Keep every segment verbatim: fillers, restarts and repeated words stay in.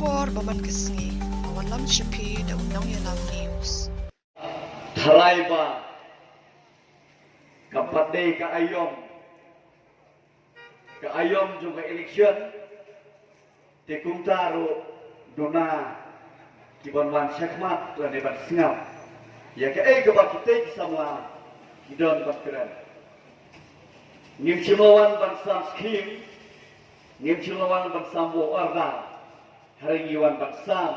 Por ba man ka sngi, ka wan lam sha phi da u Nongïalam News. Tharai ba ka pat dei ka aïom, ka aïom jong ka election, te kumta ruh duna ki ban wan shakhmat lane ban sngap ïa kaei kaba kitei ki samla ki don ban kren. Ngim shym la wan ban sam skhim, ngim shym la wan ban sam buh order. Hynrei ngi wan ban sam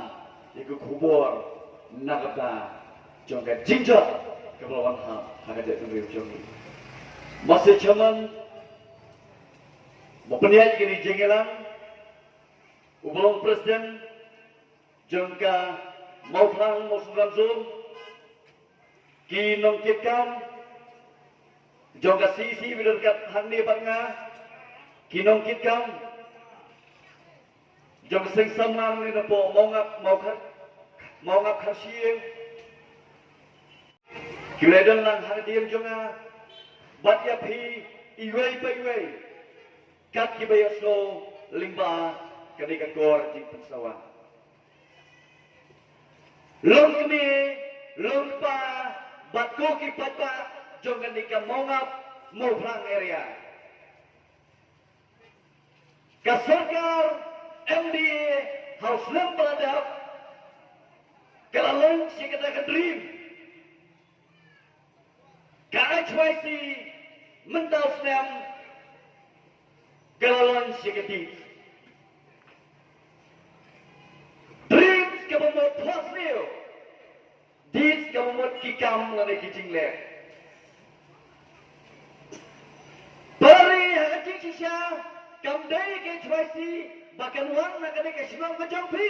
ïa ka khubor na ka bynta jong ka jingjot kaba la wan ha, ha ka jaitbynriew jong ngi. Master Chairman, ba pynïaid kane ka jingïalang, uba long President jong ka Mawphlang Mawsynram Zone, ki nongkitkam jong ka C E C ba don ryngkat hangne bad nga, ki nongkitkam jong ka seng samla ne napoh Mawngap, Mawkhar, Mawngap Kharshiing, ki ba la don lang hadien jong nga, bad ïa phi iwei pa iwei, kat kiba ïasnoh lyngba kane ka kor jingpynsawa. Long kmie, long kpa, bad ko ki paidbah jong kane ka Mawngap Mawphlang area. Ka sorkar M D A ha u snem ba la dep ka la launch ïa kata ka DREAM. Ka H Y C mynta u snem ka la launch ïa ka DEEDS. DREAMS kaba mut phohsniew, DEEDS kaba mut ki kam lane ki jingleh. Para ri, ha ka jingshisha kam dei ka H Y C ba kan wan na kane ka shnong ka jong phi.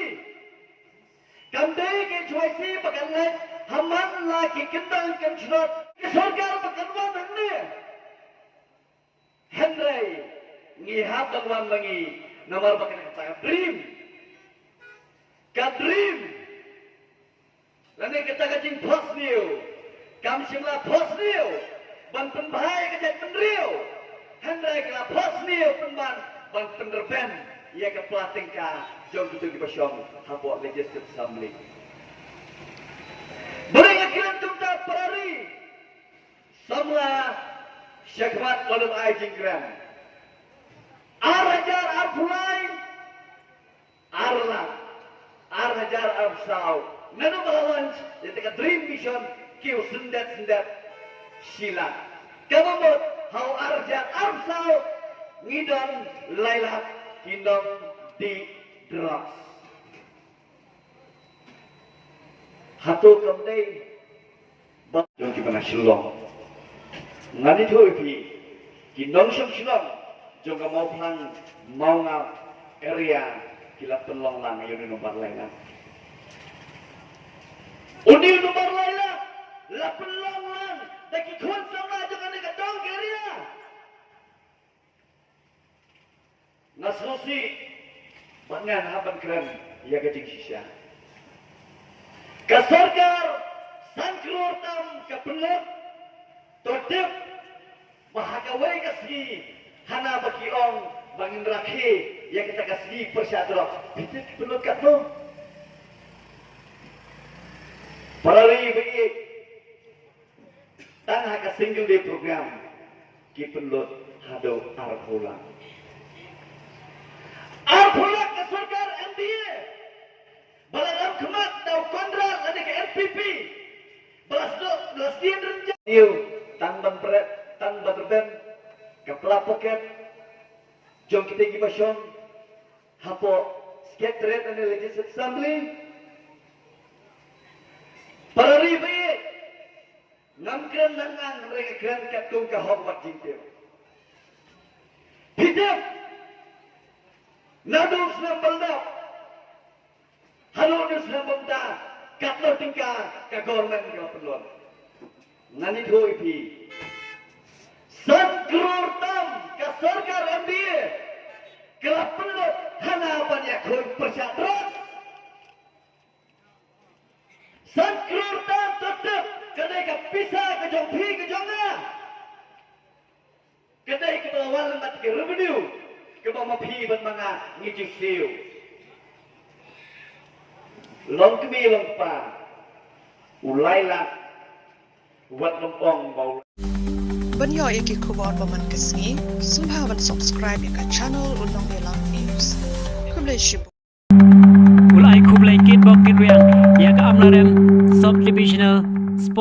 Kam dei ka H Y C ba kan leit ha man la ki kyndong kynshnong ka sorkar ba kan wan hangne. Hynrei ngi hap ban wan ma ngi namar ba kane kata ka DREAM, ka DREAM lane kata ka jingphohsniew kam shym la phohsniew ban pynbha ïa ka jaitbynriew, hynrei ka la phohsniew pynban ban pynrben ïa ka pla tyngka jong kito kiba shong hapoh Legislative Assembly. Balei nga kren kumta para ri? Samla shakhmat, lada ai jingkren, ar hajar arphew lai, ar lak, ar hajar arphew saw, naduh ba la launch ïa ka DREAM Mission, kiew syndet syndet shi lak. Kaba mut ha u ar hajar arphew saw ngi don lai lak ki nongdih drugs. Hato kam dei ba jong kiba na Shillong? Ngan ïathuh ïa phi, ki nongshong shnong jong ka Mawphlang Mawngap area ki la pynlong lang ïa une u nombar lai lak. Une u nombar lai lak la pynlong lang da ki khun samla jong kane ka dong ka area. Nga sngewsih bad ngan hap ban kren ïa ka jingshisha. Ka sorkar san klur tam ka pynlut, to tip ba ha kawei ka sngi hana ba ki ong ba ngin rakhe ïa kata ka sngi pyrshah drok, phi tip ki pynlut katno? Para ri ba ïeit, tang ha ka single day program ki pynlut haduh arphew lak. Arphew lak ka sorkar M D A ba la lam khmat da u Conrad lane ka N P P ba la sdien rynjah. Ïa, tang ban pret, tang ban rben ka pla pocket jong kita kiba shong hapoh Secretariat lane Legislative Assembly. Para ri ba ïeit, ngam kren nang ang, hynrei nga kren katkum ka hok bad jingtip. Phi tip, naduh snem ba la dep haduh une u snem mynta, katno tyngka ka government ka la pynlut? Ngan ïathuh ïa phi, san klur tam ka sorkar M D A ka la pynlut hana ban ïakhuid pyrshah drugs. San klur tam, to tip, ka dei ka pisa ka jong phi ka jong nga. Ka dei kaba la wan lyngba ka revenue kaba ma phi bad ma nga ngi ju siew. Long kmie long kpa u lai lak wat long ong ba u. Ban ïoh ïa ki khubor ba man ka sngi, sngewbha ban subscribe ïa ka channel U Nongïalam News. Khublei shibun. U la ai khublei kitbok kitriang ïa ka Amlarem Sub Divisional